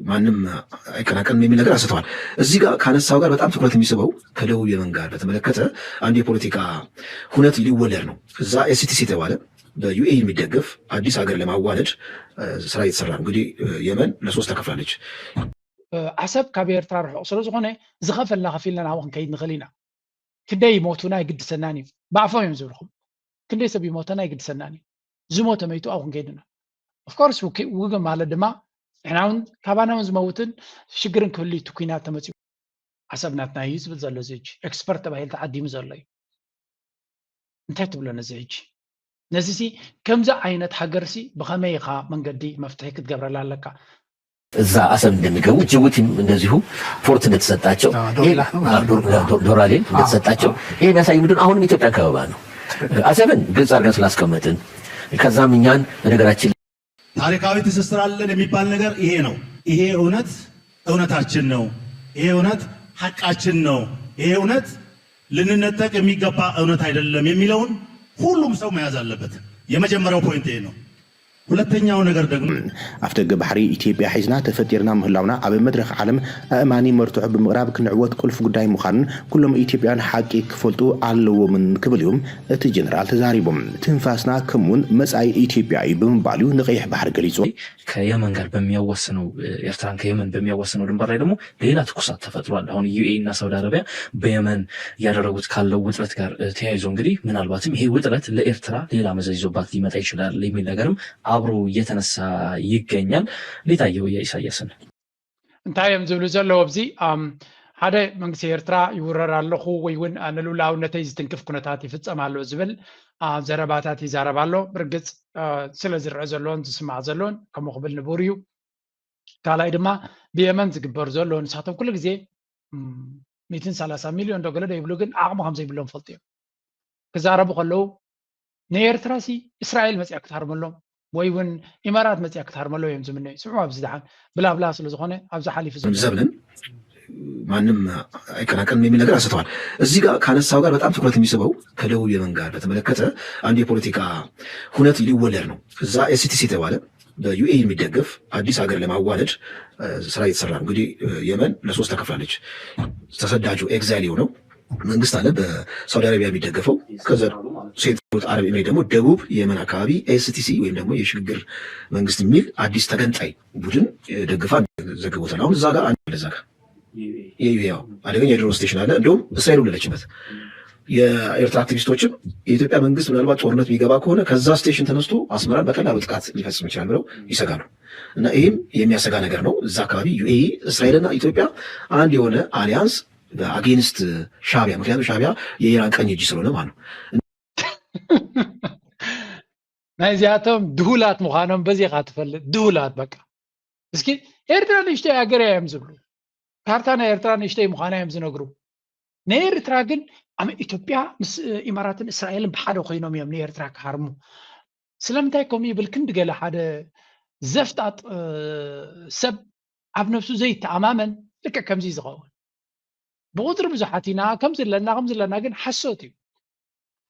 ማንም አይቀናቀንም የሚል ነገር አንስተዋል። እዚህ ጋር ካነሳው ጋር በጣም ትኩረት የሚስበው ከደቡብ የመን ጋር በተመለከተ አንድ የፖለቲካ ሁነት ሊወለድ ነው። እዛ ኤስቲሲ የተባለ በዩኤኢ የሚደገፍ አዲስ ሀገር ለማዋለድ ስራ እየተሰራ ነው። እንግዲህ የመን ለሶስት ተከፍላለች። ዓሰብ ካብ ኤርትራ ርሑቕ ስለ ዝኾነ ዝኸፈልና ከፊልና ናብኡ ክንከይድ ንኽእል ኢና። ክንደይ ይሞቱና ኣይግድሰናን እዩ። ብኣፎም እዮም ዝብልኹም። ክንደይ ሰብ ይሞተና ኣይግድሰናን እዩ። ዝሞተ መይቱ ኣብኡ ክንከይድ ኢና። ኦፍኮርስ ውግእ ማለት ድማ ንሕና እውን ካባና እውን ዝመውትን ሽግርን ክህሉ እቲ ኩናት ተመፂኡ። ዓሰብ ናትና እዩ ዝብል ዘሎ እዚ ሕጂ ኤክስፐርት ተባሂሉ ተዓዲሙ ዘሎ እዩ። እንታይ ትብሎ ነዚ ሕጂ? ነዚ ሲ ከምዚ ዓይነት ሃገር ሲ ብኸመይ ኢኻ መንገዲ መፍትሒ ክትገብረላ ኣለካ? እዛ አሰብ እንደሚገቡ ጅቡቲም እንደዚሁ ፖርት እንደተሰጣቸው ዶራሌ እንደተሰጣቸው ይሄ የሚያሳይ ምንድን አሁንም ኢትዮጵያ ከበባ ነው። አሰብን ግልጽ አድርገን ስላስቀመጥን ከዛም እኛን በነገራችን ታሪካዊ ትስስር አለን የሚባል ነገር ይሄ ነው። ይሄ እውነት እውነታችን ነው። ይሄ እውነት ሐቃችን ነው። ይሄ እውነት ልንነጠቅ የሚገባ እውነት አይደለም የሚለውን ሁሉም ሰው መያዝ አለበት። የመጀመሪያው ፖይንት ይሄ ነው። ሁለተኛው ነገር ደግሞ ኣፍደገ ባሕሪ ኢትዮጵያ ሒዝና ተፈጢርና ምህላውና ኣብ መድረኽ ዓለም ኣእማኒ መርትዖ ብምቕራብ ክንዕወት ቁልፍ ጉዳይ ምዃኑን ኩሎም ኢትዮጵያውያን ሓቂ ክፈልጡ ኣለዎምን ክብል እዩ እቲ ጀነራል ተዛሪቡ። ትንፋስና ከምኡውን መጻኢ ኢትዮጵያ እዩ ብምባል እዩ ንቀይሕ ባሕሪ ገሊጹ። ከየመን ጋር በሚያዋስነው ኤርትራን ከየመን በሚያዋስነው ድንበር ላይ ደግሞ ሌላ ትኩሳት ተፈጥሯል። አሁን ዩኤኢ እና ሳውዲ አረቢያ በየመን እያደረጉት ካለው ውጥረት ጋር ተያይዞ እንግዲህ ምናልባትም ይሄ ውጥረት ለኤርትራ ሌላ መዘዝ ይዞባት ሊመጣ ይችላል የሚል ነገርም አብሮ እየተነሳ ይገኛል። እንዴት አየው የኢሳያስን? እንታይ እዮም ዝብሉ ዘለዉ ኣብዚ ሓደ መንግስቲ ኤርትራ ይውረር ኣለኹ ወይ እውን ንልኡላውነተይ ዝትንክፍ ኩነታት ይፍጸም ኣሎ ዝብል ዘረባታት ይዛረብ ኣሎ። ብርግጽ ስለ ዝርአ ዘሎን ዝስማዕ ዘሎን ከምኡ ክብል ንቡር እዩ። ካልኣይ ድማ ብየመን ዝግበር ዘሎ ንሳቶም ኩሉ ግዜ ሚትን ሰላሳ ሚልዮን ዶ ገለ ዶ ይብሉ ግን ዓቕሚ ከም ዘይብሎም ፈልጡ እዮም። ክዛረቡ ከለዉ ንኤርትራ ሲ እስራኤል መፅያ ክትሃርመሎም ወይ እውን ኢማራት መፅያ ክትሃርመሎም እዮም ዝምነዩ። ስምዑ ኣብዚ ደሓን ብላብላ ስለ ዝኾነ ኣብዚ ሓሊፉ ዘሎ ዘብልን ማንም አይቀናቀንም የሚል ነገር አንስተዋል። እዚህ ጋር ካነሳው ጋር በጣም ትኩረት የሚስበው ከደቡብ የመን ጋር በተመለከተ አንድ የፖለቲካ ሁነት ሊወለድ ነው። እዛ ኤስቲሲ የተባለ በዩኤኢ የሚደገፍ አዲስ ሀገር ለማዋለድ ስራ እየተሰራ ነው። እንግዲህ የመን ለሶስት ተከፍላለች። ተሰዳጁ ኤግዛይል የሆነው መንግስት አለ በሳውዲ አረቢያ የሚደገፈው፣ ከዛ ሴንትራል አረብ ኤምሬት ደግሞ ደቡብ የመን አካባቢ ኤስቲሲ ወይም ደግሞ የሽግግር መንግስት የሚል አዲስ ተገንጣይ ቡድን ደግፋ ዘግቦታል። አሁን እዛ ጋር አንድ እዛ ጋር የዩኤኢ አደገኛ የድሮን ስቴሽን አለ። እንደውም እስራኤል ወለደችበት። የኤርትራ አክቲቪስቶችም የኢትዮጵያ መንግስት ምናልባት ጦርነት የሚገባ ከሆነ ከዛ ስቴሽን ተነስቶ አስመራን በቀላሉ ጥቃት ሊፈጽም ይችላል ብለው ይሰጋሉ። እና ይህም የሚያሰጋ ነገር ነው። እዛ አካባቢ ዩኤኢ፣ እስራኤልና ኢትዮጵያ አንድ የሆነ አሊያንስ አጌንስት ሻቢያ፣ ምክንያቱም ሻቢያ የኢራን ቀኝ እጅ ስለሆነ ማለት ነው። ናይዚኣቶም ድሁላት ምዃኖም በዚ ኢኻ ትፈልጥ። ድሁላት በቃ። እስኪ ኤርትራ ንእሽተይ ሃገር እዮም ዝብሉ። ካርታ ናይ ኤርትራ ንእሽተይ ምዃና እዮም ዝነግሩ። ናይ ኤርትራ ግን ኣመ ኢትዮጵያ ምስ ኢማራትን እስራኤልን ብሓደ ኮይኖም እዮም ንኤርትራ ክሃርሙ። ስለምንታይ ከምኡ ይብል ክንዲ ገለ ሓደ ዘፍጣጥ ሰብ ኣብ ነብሱ ዘይተኣማመን ልክዕ ከምዚ ዝኸውን ብቁፅሪ ብዙሓት ኢና ከም ዘለና ከም ዘለና ግን ሓሶት እዩ።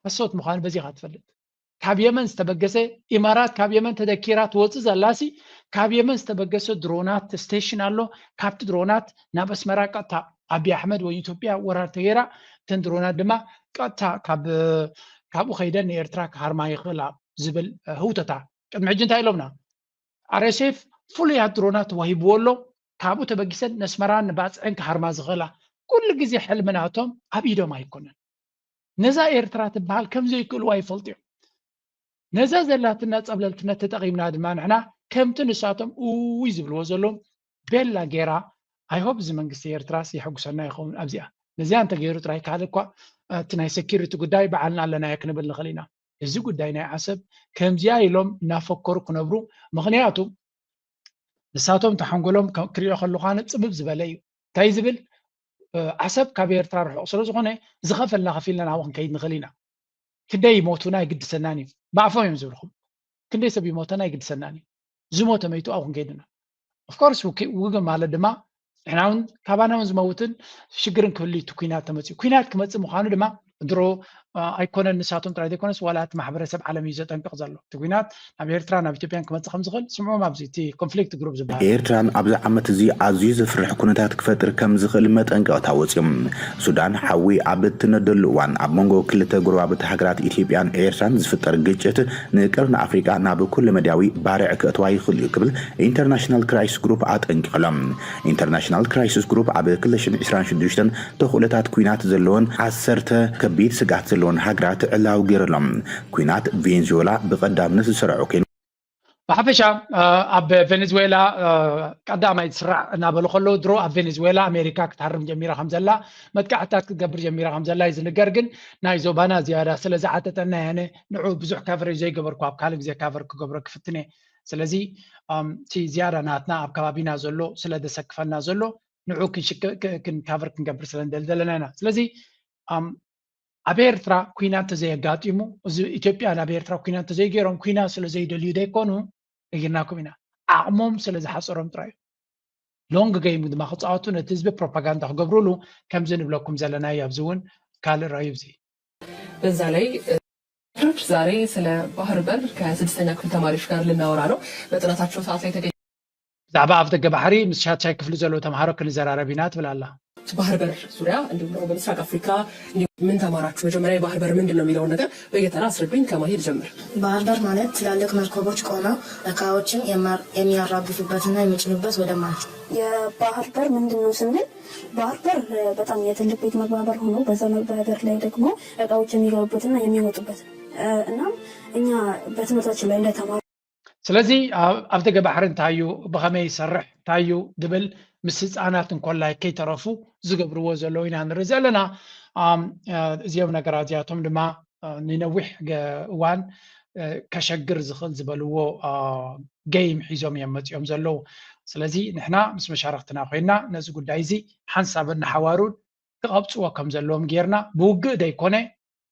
ሓሶት ምዃኑ በዚ ኢኻ ትፈልጥ። ካብ የመን ዝተበገሰ ኢማራት ካብ የመን ተደኪራ ትወፅእ ዘላሲ ካብ የመን ዝተበገሰ ድሮናት ስቴሽን ኣሎ። ካብቲ ድሮናት ናብ ኣስመራ ቀጥታ ኣቢ ኣሕመድ ወይ ኢትዮጵያ ወራር ተገይራ እተን ድሮናት ድማ ቀጥታ ካብኡ ከይደን ንኤርትራ ክሃርማ ይኽእላ ዝብል ህውተታ ቅድሚ ሕጂ እንታይ ኢሎምና? ኣርኤስኤፍ ፍሉያት ድሮናት ተዋሂብዎ ኣሎ። ካብኡ ተበጊሰን ነስመራን ንባፅዕን ክሃርማ ዝኽእላ ኩሉ ግዜ ሕልሚ ናቶም ኣብ ኢዶም ኣይኮነን። ነዛ ኤርትራ ትበሃል ከም ዘይክእልዋ ይፈልጡ እዮም። ነዛ ዘላትና ፀብለልትነት ተጠቒምና ድማ ንሕና ከምቲ ንሳቶም እውይ ዝብልዎ ዘለዉ ቤላ ጌራ I hope እዚ መንግስቲ ኤርትራስ የሐጉሰና ይኸውን ኣብዚኣ። ነዚኣ እንተገይሩ ጥራይ ካልእ እኳ እቲ ናይ ሴኪሪቲ ጉዳይ በዓልና ኣለናዮ ክንብል ንኽእል ኢና። እዚ ጉዳይ ናይ ዓሰብ ከምዚኣ ኢሎም እናፈከሩ ክነብሩ ምኽንያቱ ንሳቶም ተሓንጎሎም ክሪኦ ከለኹ ኣነ ፅብብ ዝበለ እዩ። እንታይ ዝብል ዓሰብ ካብ ኤርትራ ርሑቕ ስለ ዝኾነ ዝኸፈልና ከፊልና ናብኡ ክንከይድ ንኽእል ኢና። ክንደይ ይሞቱና ኣይግድሰናን እዩ። ብኣፎም እዮም ዝብልኹም። ክንደይ ሰብ ይሞተና ኣይግድሰናን እዩ። ዝሞተ መይቱ ኣብኡ ክንከይድ ኢና። ኦፍኮርስ ውግእ ማለት ድማ ንሕና እውን ካባና እውን ዝመውትን ሽግርን ክህሉ እቲ ኩናት ተመፅኡ። ኩናት ክመፅእ ምዃኑ ድማ ድሮ ኣይኮነን ንሳቶም ጥራይ ዘይኮነስ ዋላ እቲ ማሕበረሰብ ዓለም እዩ ዘጠንቅቕ ዘሎ። እቲ ኩናት ናብ ኤርትራ ናብ ኢትዮጵያን ክመፅእ ከም ዝኽእል ስምዖም ኣብዚ እቲ ኮንፍሊክት ግሩፕ ዝበሃል። ኤርትራን ኣብዚ ዓመት እዚ ኣዝዩ ዘፍርሕ ኩነታት ክፈጥር ከም ዝኽእል መጠንቀቕታ ወፅዮም። ሱዳን ሓዊ ኣብ እትነደሉ እዋን ኣብ መንጎ ክልተ ጎረባብቲ ሃገራት ኢትዮጵያን ኤርትራን ዝፍጠር ግጭት ንቀርኒ ኣፍሪቃ ናብ ኩለ መዳያዊ ባርዕ ክእትዋ ይኽእል እዩ ክብል ኢንተርናሽናል ክራይሲስ ግሩፕ ኣጠንቂቕሎም። ኢንተርናሽናል ክራይሲስ ግሩፕ ኣብ ክልተ ሽሕን ዕስራን ሽዱሽተን ተኽእሎታት ኩናት ዘለዎን ዓሰርተ ከቢድ ስግኣት ዘለዎን ሃገራት ዕላዊ ገይሩሎም። ኩናት ቬንዙዌላ ብቐዳምነት ዝሰርዖ ኮይኑ። ብሓፈሻ ኣብ ቬኔዙዌላ ቀዳማይ ዝስራዕ እናበሉ ከለዉ ድሮ ኣብ ቬኔዙዌላ ኣሜሪካ ክትሃርም ጀሚራ ከም ዘላ መጥቃዕትታት ክትገብር ጀሚራ ከም ዘላ እዩ ዝንገር። ግን ናይ ዞባና ዝያዳ ስለ ዝዓጠጠና ያነ ንዑ ብዙሕ ካቨሬጅ ዘይገበርኩ ኣብ ካልእ ግዜ ካቨር ክገብሮ ክፍትነ። ስለዚ እቲ ዝያዳ ናትና ኣብ ከባቢና ዘሎ ስለ ዘሰክፈና ዘሎ ንዑ ክንካቨር ክንገብር ስለ ንደሊ ዘለና ኢና። ስለዚ ኣብ ኤርትራ ኩናት ተዘየጋጢሙ እዚ ኢትዮጵያ ናብ ኤርትራ ኩናት ተዘይገይሮም ኩናት ስለ ዘይደልዩ ዘይኮኑ ነጊርናኩም ኢና። ዓቕሞም ስለ ዝሓፀሮም ጥራይ እዩ። ሎንግ ገይም ድማ ክፃወቱ ነቲ ህዝቢ ፕሮፓጋንዳ ክገብሩሉ ከምዚ ንብለኩም ዘለና እዩ። ኣብዚ እውን ካልእ ራእዩ እዚ በዛ ላይ ዛሬ ስለ ባህር በር ከስድስተኛ ክፍል ተማሪዎች ጋር ልናወራ ነው። በጥናታቸው ሰዓት ላይ ተገኝ ብዛዕባ ኣፍ ደገ ባሕሪ ምስ ሻድሻይ ክፍሊ ዘለዉ ተምሃሮ ክንዘራረብ ኢና ትብል ኣላ። ባህር በር ዙሪያ እንዲሁም ደግሞ በምስራቅ አፍሪካ ምን ተማራችሁ? መጀመሪያ የባህር በር ምንድን ነው የሚለውን ነገር በየተራ አስረዱኝ። ከማሂ ልጀምር። ባህር በር ማለት ትላልቅ መርከቦች ቆመው እቃዎችን የሚያራግፉበትና የሚጭኑበት ወደብ ማለት ነው። የባህር በር ምንድን ነው ስንል ባህር በር በጣም የትልቅ ቤት መግቢያ በር ሆኖ በዛ መግቢያ በር ላይ ደግሞ እቃዎች የሚገቡበትና የሚወጡበት እናም እኛ በትምህርታችን ላይ እንደተማርነው ስለዚ ኣብ ደገ ባሕሪ እንታይ እዩ፣ ብኸመይ ይሰርሕ፣ እንታይ እዩ ዝብል ምስ ህፃናት እንኮላይ ከይተረፉ ዝገብርዎ ዘለዉ ኢና ንርኢ ዘለና። እዚኦም ነገራት እዚኣቶም ድማ ንነዊሕ እዋን ከሸግር ዝኽእል ዝበልዎ ገይም ሒዞም እዮም መፂኦም ዘለዉ። ስለዚ ንሕና ምስ መሻርክትና ኮይና ነዚ ጉዳይ እዚ ሓንሳብን ንሓዋሩን ክቐብፅዎ ከም ዘለዎም ጌርና ብውግእ ደይኮነ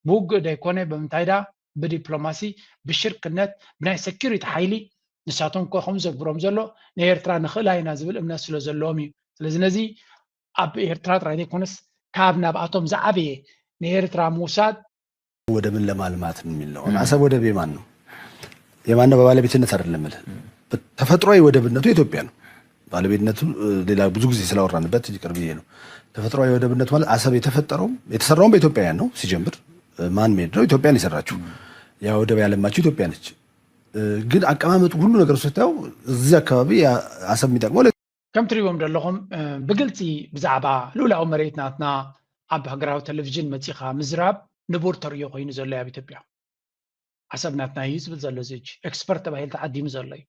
ብውግእ ደይኮነ ብምንታይ ዳ ብዲፕሎማሲ ብሽርክነት ብናይ ሰኪሪቲ ሓይሊ ንሳቶም እኮ ከም ዘግብሮም ዘሎ ንኤርትራ ንኽእላ ኢና ዝብል እምነት ስለ ዘለዎም እዩ። ስለዚ ነዚ ኣብ ኤርትራ ጥራይ ዘይኮነስ ካብ ናብኣቶም ዝዓበየ ንኤርትራ ምውሳድ ወደብን ለማልማት የሚል ነው። አሰብ ወደብ የማን ነው? የማን ነው በባለቤትነት አይደለም እልህ። ተፈጥሯዊ ወደብነቱ የኢትዮጵያ ነው። ባለቤትነቱ ሌላ ብዙ ጊዜ ስላወራንበት ይቅር ብዬ ነው። ተፈጥሯዊ ወደብነቱ ማለት አሰብ የተፈጠረውም የተሰራውም በኢትዮጵያውያን ነው። ሲጀምር ማን ሜድ ነው። ኢትዮጵያን የሰራችው ያ ወደብ ያለማችው ኢትዮጵያ ነች። ግን አቀማመጡ ሁሉ ነገር ስታየው እዚህ አካባቢ አሰብ የሚጠቅመው ከም ትሪእዎም ዘለኹም ብግልፂ ብዛዕባ ልኡላዊ መሬት ናትና ኣብ ሃገራዊ ቴሌቪዥን መፂኻ ምዝራብ ንቡር ተርእዮ ኮይኑ ዘሎ ኣብ ኢትዮጵያ። ዓሰብ ናትና እዩ ዝብል ዘሎ እዚ ሕጂ ኤክስፐርት ተባሂሉ ተዓዲሙ ዘሎ እዩ።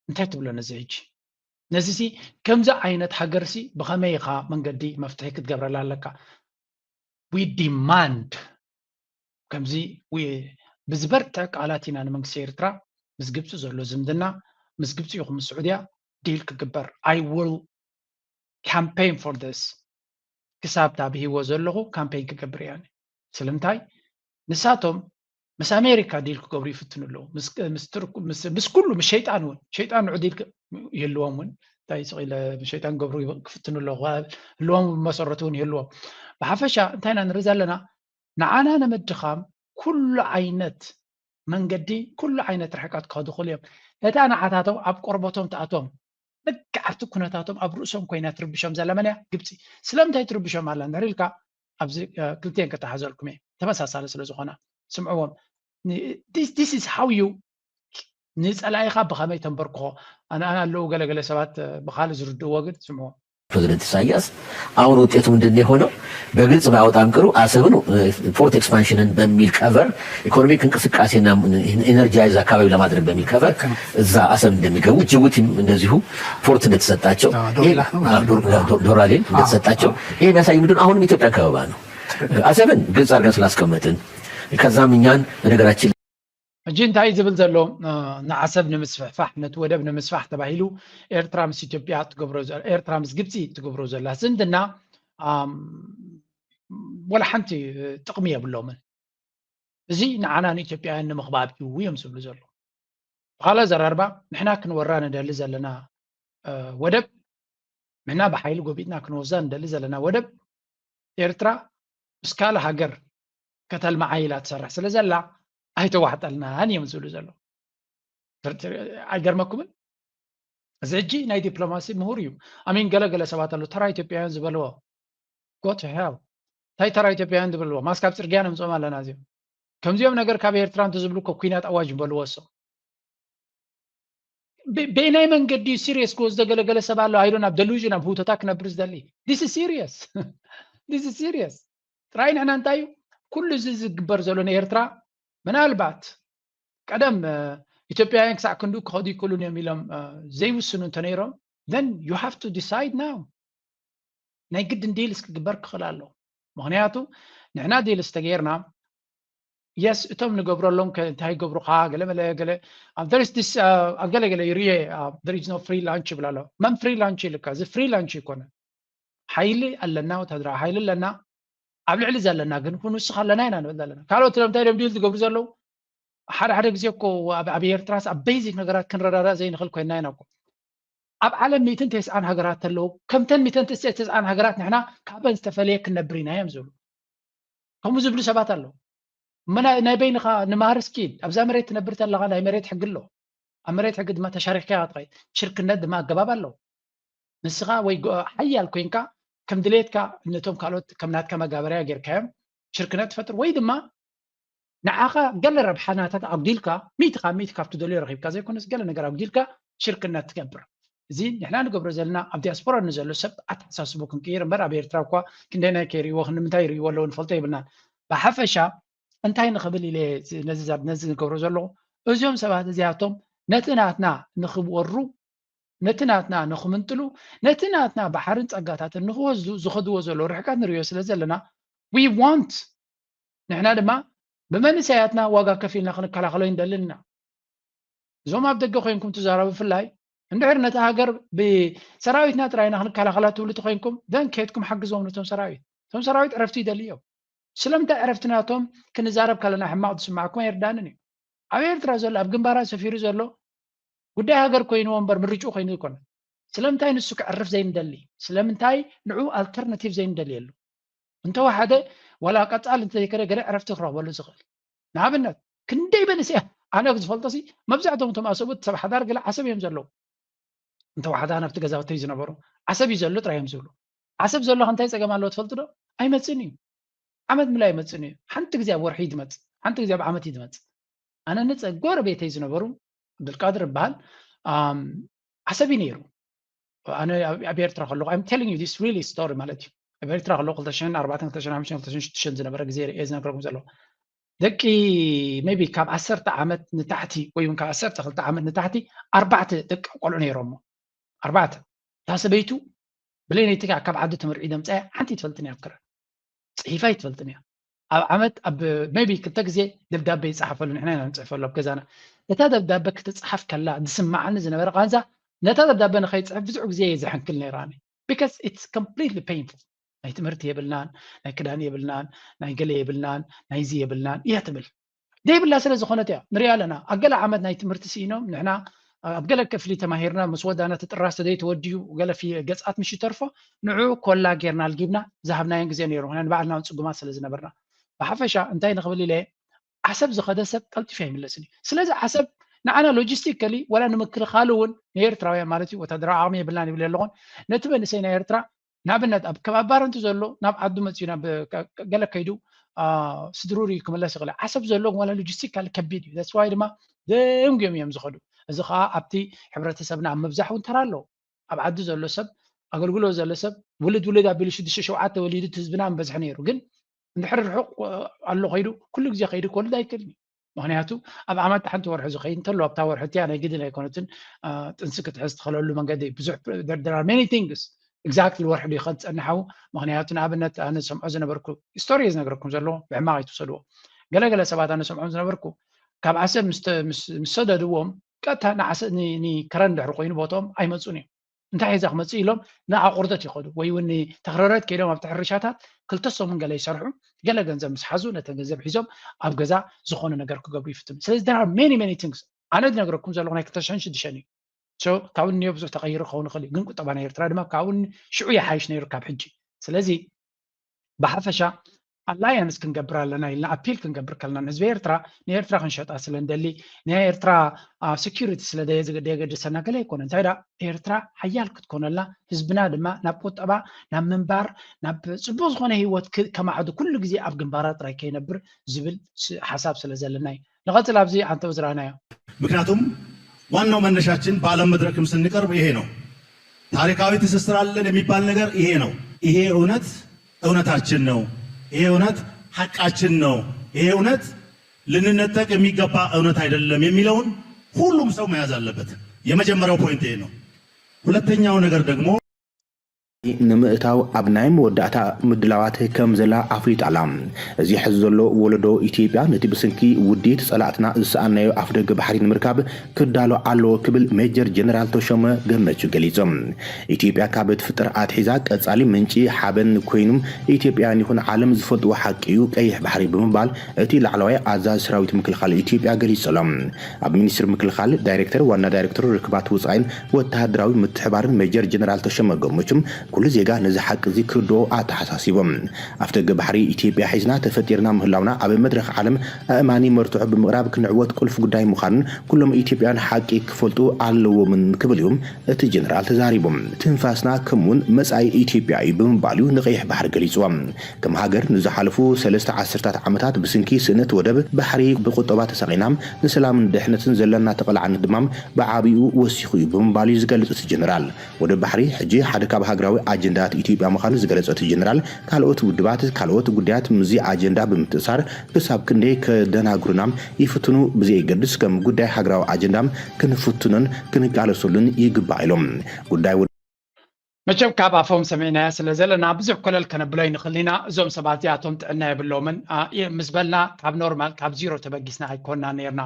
እንታይ ትብሎ ነዚ ሕጂ? ነዚ ሲ ከምዚ ዓይነት ሃገር ሲ ብኸመይ ኢኻ መንገዲ መፍትሒ ክትገብረላ ኣለካ? We demand ከምዚ ብዝበርትዕ ቃላት ኢና ንመንግስቲ ኤርትራ ምስ ግብፂ ዘሎ ዝምድና ምስ ግብፂ ይኹን ምስ ስዑድያ ዲል ክግበር I will campaign for this ክሳብ እታ ብሂወት ዘለኹ ካምፔን ክገብር እያ ስለምንታይ ንሳቶም ምስ ኣሜሪካ ዲል ክገብሩ ይፍትኑ ኣለዉ ምስ ኩሉ ምስ ሸይጣን እውን ሸይጣን ንዑ ዲል ይህልዎም እውን እንታይ ስቕ ኢለ ሸይጣን ገብሩ ክፍትኑ ኣለዉ ህልዎም መሰረቱ እውን ይህልዎም ብሓፈሻ እንታይ ኢና ንርኢ ዘለና ንዓና ንምድኻም ኩሉ ዓይነት መንገዲ ኩሉ ዓይነት ርሕቀት ክኸዱ ይኽእሉ እዮም። እታ ንዓታቶም ኣብ ቆርበቶም ትኣቶም ልክዕ ኣብቲ ኩነታቶም ኣብ ርእሶም ኮይና ትርብሾም ዘላ መን እያ? ግብፂ። ስለምንታይ ትርብሾም ኣላ እንድሕር ኢልካ ኣብዚ ክልቲኤን ከተሓዘልኩም እየ ተመሳሳሊ ስለ ዝኾና ስምዕዎም። This is how you ንፀላኢኻ ብኸመይ ተንበርክኾ ኣነ ኣለዉ ገለገለ ሰባት ብኻልእ ዝርድእዎ ግን ስምዕዎም። ፕሬዝደንት ኢሳያስ አሁን ውጤቱ ምንድን ነው የሆነው? በግልጽ ባያወጣም ቅሩ አሰብን ፖርት ኤክስፓንሽንን በሚል ከቨር ኢኮኖሚክ እንቅስቃሴና ኢነርጃይዝ አካባቢ ለማድረግ በሚል ከቨር እዛ አሰብ እንደሚገቡ ጅቡቲም እንደዚሁ ፖርት እንደተሰጣቸው ዶራሌ እንደተሰጣቸው ይህ የሚያሳይ ምንድን አሁንም ኢትዮጵያ ከበባ ነው። አሰብን ግልጽ አድርገን ስላስቀመጥን ከዛም እኛን በነገራችን ሕጂ እንታይ ዝብል ዘሎ ንዓሰብ ንምስፍሕፋሕ ነቲ ወደብ ንምስፋሕ ተባሂሉ ኤርትራ ምስ ኢትዮጵያ ትገብሮ ኤርትራ ምስ ግብፂ ትገብሮ ዘላ ዝምድና ወላ ሓንቲ ጥቕሚ የብሎምን። እዚ ንዓና ንኢትዮጵያውያን ንምኽባብ እዩ እዮም ዝብሉ ዘሎ። ብኻልእ ኣዘራርባ ንሕና ክንወራ ንደሊ ዘለና ወደብ ንሕና ብሓይሊ ጎቢጥና ክንወስዳ ንደሊ ዘለና ወደብ ኤርትራ ምስ ካልእ ሃገር ከተልምዓ ኢላ ትሰርሕ ስለ ዘላ ኣይተዋሕጠልናን እዮም ዝብሉ ዘለዉ። ኣይገርመኩምን? እዚ ሕጂ ናይ ዲፕሎማሲ ምሁር እዩ። ኣሚን፣ ገለ ገለ ሰባት ኣለዉ፣ ተራ ኢትዮጵያውያን ዝበልዎ። Go to hell። እንታይ ተራ ኢትዮጵያውያን ዝበልዎ? ማስክ ኣብ ጽርግያ ነምጽኦም ኣለና እዚኦም። ከምዚኦም ነገር ካብ ኤርትራ እንተዝብሉ እኮ ኲናት ኣዋጅ ምበልዎ እሶም። በየናይ መንገዲ እዩ ሲሪየስ ክወስዶ? ገለገለ ሰብ ኣሎ፣ ኣይዶን ኣብ ደሉዥን ኣብ ህውተታ ክነብር ዝደሊ። This is serious። This is serious። ጥራይ ንሕና እንታይ እዩ ኩሉ እዚ ዝግበር ዘሎ ንኤርትራ? ምናልባት ቀደም ኢትዮጵያውያን ክሳዕ ክንዱ ክኸዱ ይክእሉን እዮም ኢሎም ዘይውስኑ እንተነይሮም፣ then you have to decide now። ናይ ግድን ዲልስ ክግበር ክኽእል ኣሎ። ምክንያቱ ንሕና ዲልስ ተገይርና፣ የስ፣ እቶም ንገብረሎም እንታይ ይገብሩካ ገለ መለ ገለ፣ ኣብ ገለገለ ይርየ፣ there is no free lunch ይብላ ኣሎ። መን ፍሪ ላንች ይልካ? እዚ ፍሪ ላንች ይኮነ። ሓይሊ ኣለና፣ ወታደራዊ ሓይሊ ኣለና፣ ኣብ ልዕሊ ዘለና ግን ክንውስኽ ኣለና ኢና ንብል ዘለና። ካልኦት እንታይ ኢሎም ዲል ዝገብሩ ዘለዉ? ሓደ ሓደ ግዜ እኮ ኣብ ኤርትራስ ኣብ ቤዚክ ነገራት ክንረዳዳእ ዘይንኽእል ኮይና ኢና እኮ። ኣብ ዓለም ሚእትን ተስዓን ሃገራት ኣለዉ። ከምተን ሚእትን ተስዓን ሃገራት ንሕና ካብን ዝተፈለየ ክንነብር ኢና እዮም ዝብሉ። ከምኡ ዝብሉ ሰባት ኣለዉ። ናይ በይንኻ ንማህር እስኪ ኣብዛ መሬት ትነብር ተለኻ ናይ መሬት ሕጊ ኣሎ። ኣብ መሬት ሕጊ ድማ ተሻሪሕካ ኢኻ ትኸይድ። ሽርክነት ድማ ኣገባብ ኣለዎ። ንስኻ ወይ ሓያል ኮይንካ ከም ድሌትካ ነቶም ካልኦት ከም ናትካ መጋበርያ ጌርካዮም ሽርክነት ትፈጥር፣ ወይ ድማ ንዓኻ ገለ ረብሓ ናታት ኣጉዲልካ፣ ሚእቲ ካብ ሚእቲ ካብቲ ደልዮ ረኺብካ ዘይኮነስ፣ ገለ ነገር ኣጉዲልካ ሽርክነት ትገብር። እዚ ንሕና ንገብሮ ዘለና ኣብ ዲያስፖራ ንዘሎ ሰብ ኣተሓሳስቡ ክንቅይር እምበር፣ ኣብ ኤርትራ እኳ ክንደይ ናይ ከይርእይዎ ክንምንታይ ይርእይዎ ኣለዉ ንፈልጦ የብልናን። ብሓፈሻ እንታይ ንኽብል ኢለ ነዚ ንገብሮ ዘለኹ፣ እዚኦም ሰባት እዚኣቶም ነቲ ናትና ንኽወሩ፣ ነቲ ናትና ንኽምንጥሉ፣ ነቲ ናትና ባሕርን ጸጋታትን ንኽወስዱ ዝኸድዎ ዘለዉ ርሕቀት ንርእዮ ስለ ዘለና፣ we want፣ ንሕና ድማ ብመንእሰያትና ዋጋ ከፊልና ክንከላኸሎ ይንደልን ኢና። እዞም ኣብ ደገ ኮይንኩም ትዛረቡ ብፍላይ፣ እንድሕር ነታ ሃገር ብሰራዊትና ጥራይ ኢና ክንከላኸላ ትብሉ ተኮይንኩም፣ then ከይድኩም ሓግዝዎም ነቶም ሰራዊት። እቶም ሰራዊት ዕረፍቲ ይደልዩ እዮም። ስለምንታይ ዕረፍቲ ናቶም ክንዛረብ ከለና ሕማቕ ዝስማዕኩም ኣይርዳንን እዩ። ኣብ ኤርትራ ዘሎ፣ ኣብ ግንባራት ሰፊሩ ዘሎ ጉዳይ ሃገር ኮይንዎ እምበር ምርጭኡ ኮይኑ ኣይኮነን። ስለምንታይ ንሱ ክዕርፍ ዘይንደሊ? ስለምንታይ ንዑ ኣልተርናቲቭ ዘይንደልየሉ? እንተወሓደ ዋላ ቀጻሊ እንተዘይከደ ገለ ዕረፍቲ ክረኽበሉ ዝኽእል። ንኣብነት ክንደይ መንእሰያት ኣነ ዝፈልጦ ሲ መብዛሕትኦም እቶም ኣሰብኡት ሰብ ሓዳር ገለ ዓሰብ እዮም ዘለዉ። እንተወሓደ ናብቲ ገዛውተይ ዝነበሩ ዓሰብ እዩ ዘሎ ጥራይ እዮም ዝብሉ። ዓሰብ ዘሎ እንታይ ጸገም ኣለዎ ትፈልጡ ዶ? ኣይመጽእን እዩ። ዓመት ምሉእ ኣይመጽእን እዩ። ሓንቲ ግዜ ኣብ ወርሒ እዩ ዝመጽእ፣ ሓንቲ ግዜ ኣብ ዓመት እዩ ዝመጽእ። ኣነ ንጸ ጎረቤተይ ዝነበሩ ዓብዱልቃድር ይበሃል፣ ዓሰብ እዩ ነይሩ። ኣነ ኣብ ኤርትራ ከለኹ፣ I'm telling you this really story ማለት እዩ። ኣብ ኤርትራ ከለኹ ክልተ ሽሕን ኣርባዕተን፣ ክልተ ሽሕን ሓሙሽተን፣ ክልተ ሽሕን ሽዱሽተን ዝነበረ ግዜ እየ ዝነግረኩም ዘለኹ። ደቂ maybe ካብ ዓሰርተ ዓመት ንታሕቲ ወይ እውን ካብ ዓሰርተ ክልተ ዓመት ንታሕቲ ኣርባዕተ ደቂ ቆልዑ ነይሮሞ። ኣርባዕተ። እታ ሰበይቱ ብለይ ነይቲ ካብ ዓዲ ተመርዒ ደምፃያ ሓንቲ ትፈልጥን እያ ኣብ ክረ ፅሒፋ ኣይትፈልጥን እያ። ኣብ ዓመት ኣብ maybe ክልተ ግዜ ደብዳቤ ይፀሓፈሉ፣ ንሕና ኢና ንፅሕፈሉ ኣብ ገዛና። እታ ደብዳቤ ክትፅሓፍ ከላ ዝስማዓኒ ዝነበረ ቃንዛ፣ ነታ ደብዳቤ ንኸይፅሕፍ ብዙሕ ግዜ እየ ዘሐንክል ነይራኒ። Because it's completely painful። ናይ ትምህርቲ የብልናን፣ ናይ ክዳን የብልናን፣ ናይ ገለ የብልናን፣ ናይዚ የብልናን እያ ትብል። ደይብላ ስለ ዝኾነት እያ ንሪኣ ኣለና። ኣብ ገለ ዓመት ናይ ትምህርቲ ስኢኖም ንሕና ኣብ ገለ ክፍሊ ተማሂርና ምስ ወዳና እቲ ጥራስ ተዘይተወዲኡ ገለ ገጻት ምሽ ይተርፎ ንዑ ኮላ ጌርና ኣልጊብና ዝሃብናዮን ግዜ ነይሩ። ምክንያቱ ንባዕልና እውን ጽጉማት ስለ ዝነበርና። ብሓፈሻ እንታይ ንኽብል ኢለ ዓሰብ ዝኸደ ሰብ ቀልጢፉ ኣይምለስን እዩ። ስለዚ ዓሰብ ንዓና ሎጂስቲካሊ ዋላ ንምክልኻሉ እውን ንኤርትራውያን ማለት እዩ ወታደራዊ ዓቕሚ የብልናን ይብል ኣለኹን ነቲ መንእሰይ ናይ ኤርትራ ንኣብነት ኣብ ከባቢ ባረንቱ ዘሎ ናብ ዓዱ መፅዩ ናብ ገለ ከይዱ ስድርኡ ርዩ ክምለስ ይኽእል። ዓሰብ ዘሎ ዋላ ሎጂስቲካሊ ከቢድ እዩ። That's why ድማ ደንጉዮም እዮም ዝኸዱ። እዚ ከዓ ኣብቲ ሕብረተሰብና ኣብ ምብዛሕ እውን ተራ ኣለዎ። ኣብ ዓዲ ዘሎ ሰብ ኣገልግሎት ዘሎ ሰብ ውልድ ውልድ ኣቢሉ ሽዱሽተ ሸውዓተ ወሊዱ እቲ ህዝብና ምበዝሐ ነይሩ። ግን እንድሕር ርሑቕ ኣሎ ከይዱ ኩሉ ግዜ ከይዱ ክወልድ ኣይክእልን እዩ። ምክንያቱ ኣብ ዓመት ሓንቲ ወርሒ ዝኸይድ እንተሎ ኣብታ ወርሒ እቲኣ ናይ ግድን ኣይኮነትን ጥንሲ ክትሕዝ ትኽእለሉ መንገዲ ብዙሕ there are many things። Exactly ወርሒ ድዩ ከዝፀንሓው? ምክንያቱ ንኣብነት ኣነ ዝሰምዖ ዝነበርኩ ስቶሪ ዝነግረኩም ዘለዎ ብሕማቕ ኣይትውሰድዎ። ገለገለ ሰባት ኣነ ዝሰምዖም ዝነበርኩ ካብ ዓሰብ ምስ ሰደድዎም ቀጥታ ንከረን ድሕሪ ኮይኑ ቦትኦም ኣይመፁን እዮም። እንታይ ሒዛ ክመፅእ ኢሎም ንኣቑርደት ይኸዱ ወይ እውን ተኽረረት ከይዶም ኣብቲ ሕርሻታት ክልተ ሰሙን ገለ ይሰርሑ። ገለ ገንዘብ ምስ ሓዙ ነተን ገንዘብ ሒዞም ኣብ ገዛ ዝኾነ ነገር ክገብሩ ይፍትኑ። ስለዚ there are many many things። ኣነ ዝነግረኩም ዘለኹ ናይ ክልተ ሽሕን ሽዱሽተን እዩ። So ካብኡ ንዮ ብዙሕ ተቐይሩ ክኸውን ይኽእል እዩ፣ ግን ቁጠባ ናይ ኤርትራ ድማ ካብኡ ሽዑ ይሓይሽ ነይሩ ካብ ሕጂ። ስለዚ ብሓፈሻ ኣላያንስ ክንገብር ኣለና ኢልና ኣፒል ክንገብር ከለና፣ ንህዝቢ ኤርትራ፣ ንኤርትራ ክንሸጣ ስለ እንደሊ፣ ናይ ኤርትራ ሴኪሪቲ ስለ ደየገድሰና ገለ ኣይኮነ። እንታይ ዳ ኤርትራ ሓያል ክትኮነላ፣ ህዝብና ድማ ናብ ቁጠባ፣ ናብ ምንባር፣ ናብ ፅቡቅ ዝኾነ ህይወት ከማዕዱ፣ ኩሉ ግዜ ኣብ ግንባራ ጥራይ ከይነብር ዝብል ሓሳብ ስለ ዘለና እዩ። ንቐፅል ኣብዚ ኣንተ ዝራናዮ። ምክንያቱም ዋናው መነሻችን በዓለም መድረክም ስንቀርብ ይሄ ነው። ታሪካዊ ትስስር አለን የሚባል ነገር ይሄ ነው። ይሄ እውነት እውነታችን ነው። ይሄ እውነት ሐቃችን ነው። ይሄ እውነት ልንነጠቅ የሚገባ እውነት አይደለም የሚለውን ሁሉም ሰው መያዝ አለበት። የመጀመሪያው ፖይንት ይሄ ነው። ሁለተኛው ነገር ደግሞ ንምእታው ኣብ ናይ መወዳእታ ምድላዋት ከም ዘላ ኣፍሊጣ ኣላ። እዚ ሕዚ ዘሎ ወለዶ ኢትዮጵያ ነቲ ብስንኪ ውዲት ጸላእትና ዝሰኣናዮ ኣፍደገ ባሕሪ ንምርካብ ክዳሎ ኣለዎ ክብል ሜጀር ጀነራል ተሾመ ገመቹ ገሊጹ። ኢትዮጵያ ካብ ትፍጠር ኣትሒዛ ቀጻሊ ምንጪ ሓበን ኮይኑ ኢትዮጵያውያን ይኹን ዓለም ዝፈልጥዎ ሓቂ እዩ ቀይሕ ባሕሪ ብምባል እቲ ላዕለዋይ ኣዛዚ ሰራዊት ምክልኻል ኢትዮጵያ ገሊጹ ኣሎ። ኣብ ሚኒስትሪ ምክልኻል ዳይሬክተር ዋና ዳይሬክተር ርክባት ወጻኢን ወተሃደራዊ ምትሕባርን ሜጀር ጀነራል ተሾመ ገመቹ ኩሉ ዜጋ ነዚ ሓቂ እዚ ክርድኦ ኣተሓሳሲቦም። ኣፍደገ ባሕሪ ኢትዮጵያ ሒዝና ተፈጢርና ምህላውና ኣብ መድረኽ ዓለም ኣእማኒ መርትዖ ብምቕራብ ክንዕወት ቁልፊ ጉዳይ ምዃኑን ኩሎም ኢትዮጵያውያን ሓቂ ክፈልጡ ኣለዎምን ክብል እዩ እቲ ጀነራል ተዛሪቡ። ትንፋስና ከምኡውን መጻኢ ኢትዮጵያ እዩ ብምባል እዩ ንቀይሕ ባሕሪ ገሊጽዎ። ከም ሃገር ንዝሓለፉ ሰለስተ ዓሰርታት ዓመታት ብስንኪ ስእነት ወደብ ባሕሪ ብቁጠባ ተሳቒና ንሰላምን ድሕነትን ዘለና ተቐላዕነት ድማ ብዓቢኡ ወሲኹ እዩ ብምባል እዩ ዝገልጽ እቲ ጀነራል። ወደብ ባሕሪ ሕጂ ሓደ ካብ ሃገራዊ ኣጀንዳታት ኢትዮጵያ ምዃኑ ዝገለጸ እቲ ጀነራል ካልኦት ውድባት ካልኦት ጉዳያት ምስዚ ኣጀንዳ ብምትእሳር ክሳብ ክንደይ ከደናግሩና ይፍትኑ ብዘየገድስ ከም ጉዳይ ሃገራዊ ኣጀንዳ ክንፍትኖን ክንቃለሰሉን ይግባእ ኢሎም። ጉዳይ መቸም ካብ ኣፎም ሰሚዕናያ ስለ ዘለና ብዙሕ ኮለል ከነብሎ ይንኽእል ኢና። እዞም ሰባት እዚኣቶም ጥዕና የብሎምን ምስ በልና ካብ ኖርማል ካብ ዚሮ ተበጊስና ኣይኮንና ነርና።